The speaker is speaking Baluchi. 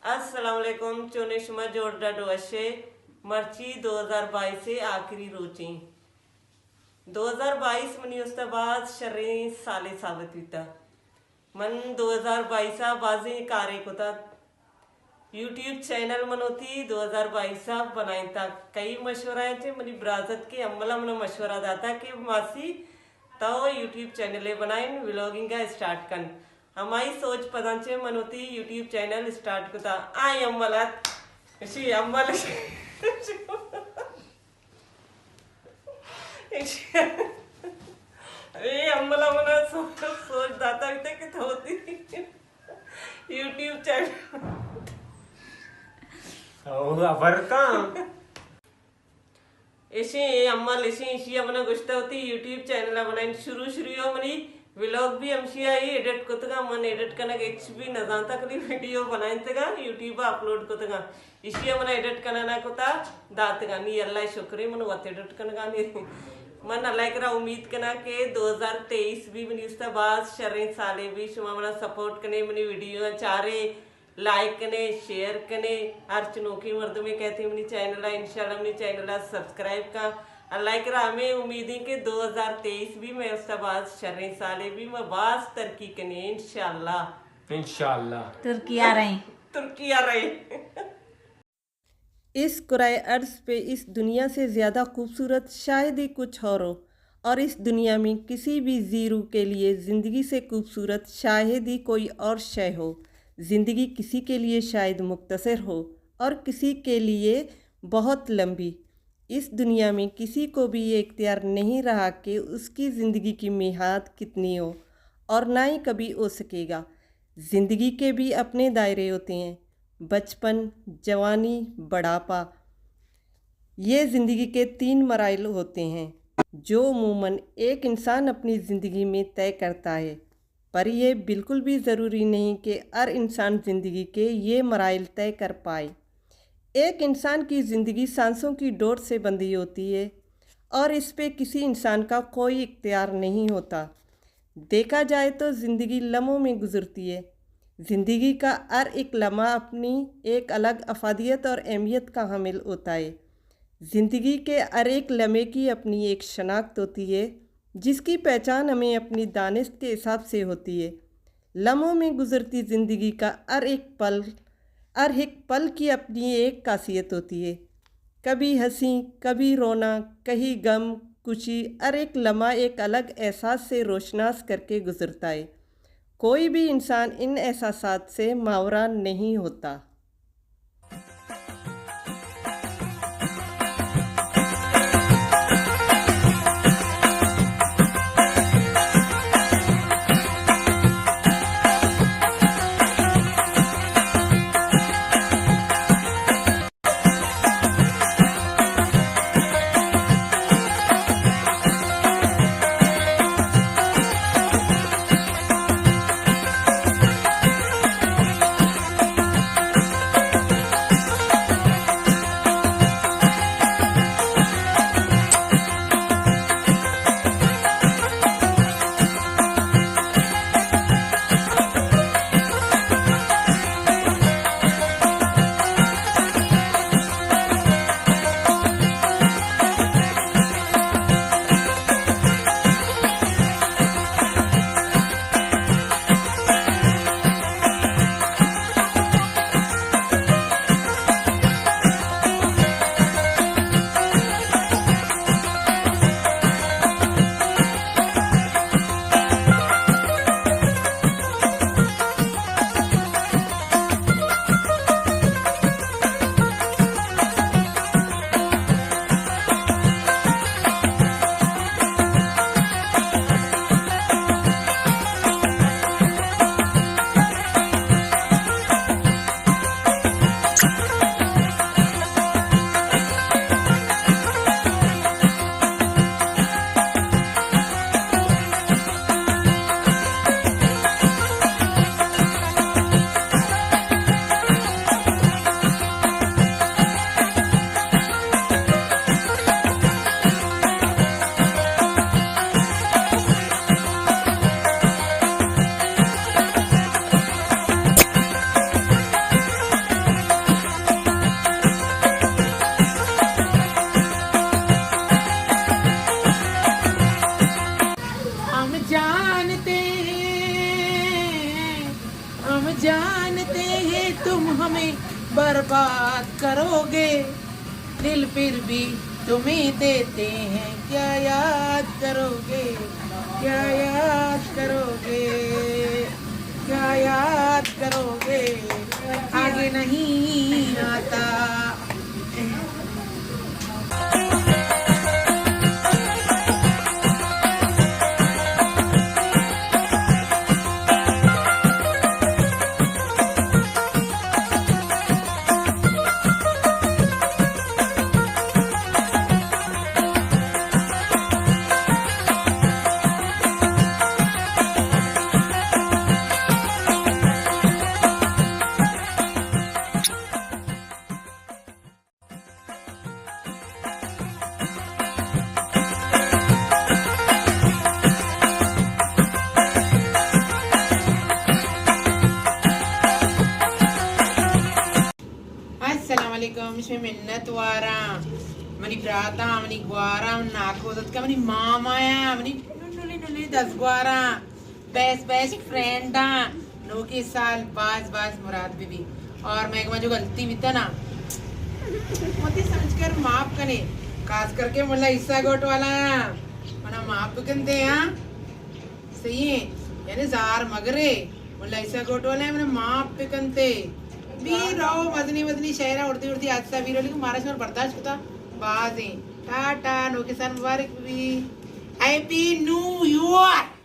السلام علیکم، چونے شما؟ جوڑ ڈڈ وشے؟ مرچی دو ہزار بائیس ءِ آخری روچیں۔ دو ہزار بائیس منی استا باز شریں سالے ثابت بیتا۔ من دو ہزار بائیس ءَ بازیں کارے کتا۔ یوٹیوب چینل من وتی دو ہزار بائیس ءَ بنائینتا۔ کئی مشورہ ایں چہ منی برازت کے املا منا مشورہ داتا کہ ماسی تو یوٹیوب چینلے بنائین، ولاگنگ ءَ اسٹارٹ کن۔ ہمائی سوچ پداں چہ من وتی یوٹیوب چینل اسٹارٹ کتا۔ آئی امل ات، اشی امل، اشی، اے امل ءَ منا سوچ، سوچ داتا بیتا کہ تو وتی یوٹیوب چینل، او خبر کن۔ اشیں اے امل، اشیں اشی ءَ منا گوشتا وتی یوٹیوب چینل ءَ بنائین۔ شروع شروع ءَ منی ولاگ بھی ہمشی ءَ ہی ایڈٹ کتگا۔ من ایڈٹ کنگ ہچ بھی نہ زانتا، کلی ویڈیو بنائینتگا، یوٹیوب ءَ اپلوڈ کتگا۔ اشی ءَ منا ایڈٹ کنانا کتا داتگا۔ نی اللہ ءِ شکرے، من وت ایڈٹ کنگا نی۔ من اللہ ءِ کرا امید کناں کہ دو ہزار تئیس بھی منی استا باز شریں سالے بھی۔ شما منا سپورٹ کنے، منی ویڈیو ءَ چارے، لائک کنے، شیئر کنے، ہرچ نوکیں مردمے کہتے منی چینل ءَ، انشاءاللہ منی چینل ءَ سبسکرائب کن۔ اللہ ءِ کرا ہمے امیدیں کہ دو ہزار تئیس بھی مئے استا باز شریں سالے بھی، ما باز ترقی کنے انشاءاللہ۔ انشاءاللہ۔ ترقی ءَ رہیں۔ ترقی ءَ رہیں۔ اس کرۂ ارض پہ اس دنیا سے زیادہ خوبصورت شاید ہی کچھ اور ہو، اور اس دنیا میں کسی بھی زی روح کے لیے زندگی سے خوبصورت شاید ہی کوئی اور شے ہو۔ زندگی کسی کے لیے شاید مختصر ہو اور کسی کے لیے بہت لمبی۔ اس دنیا میں کسی کو بھی یہ اختیار نہیں رہا کہ اس کی زندگی کی میعاد کتنی ہو، اور نہ ہی کبھی ہو سکے گا۔ زندگی کے بھی اپنے دائرے ہوتے ہیں، بچپن، جوانی، بڑھاپا۔ یہ زندگی کے تین مراحل ہوتے ہیں، جو عموماً ایک انسان اپنی زندگی میں طے کرتا ہے، پر یہ بالکل بھی ضروری نہیں کہ ہر انسان زندگی کے یہ مراحل طے کر پائے۔ ایک انسان کی زندگی سانسوں کی ڈور سے بندھی ہوتی ہے اور اس پہ کسی انسان کا کوئی اختیار نہیں ہوتا۔ دیکھا جائے تو زندگی لمحوں میں گزرتی ہے۔ زندگی کا ہر ایک لمحہ اپنی ایک الگ افادیت اور اہمیت کا حامل ہوتا ہے۔ زندگی کے ہر ایک لمحے کی اپنی ایک شناخت ہوتی ہے، جس کی پہچان ہمیں اپنی دانست کے حساب سے ہوتی ہے۔ لمحوں میں گزرتی زندگی کا ہر ایک پل، ہر ایک پل کی اپنی ایک خاصیت ہوتی ہے۔ کبھی ہنسی، کبھی رونا، کہیں غم، خوشی، ہر ایک لمحہ ایک الگ احساس سے روشناس کر کے گزرتا ہے۔ کوئی بھی انسان ان احساسات سے ماورا نہیں ہوتا۔ तुम हमें बर्बाद करोगे, दिल फिर भी तुम्हें देते हैं, क्या याद करोगे, क्या याद करोगे, क्या याद करोगे, आगे नहीं आता। السلام علیکم، شمئے منت واراں۔ منی براتاں، منی گواراں، من ناکوزتکا، منی مامایاں، منی نلی نلی دزگواراں۔ بیسٹ بیسٹ فرینڈاں، نوکیں سال باز باز مراد بہ بی۔ اور مئے گوما جو غلطی بیتا نا، وتی سمجھ کر معاف کنے، خاص کر کے ملا عیسیٰ گوٹ والا آں، منا معاف بکنتے ہاں۔ صحیح ہے، یعنی زار مگرے، ملا عیسیٰ گوٹ والا آں، منا معاف بکنتے۔ بی رو مزنی مزنی شعرہ اردی اردی حادثہ بی رو، لیکن مارا شمار برداشت کتا باز ہیں۔ ٹاٹا، نوکیں سال مبارک بی۔ Happy new year.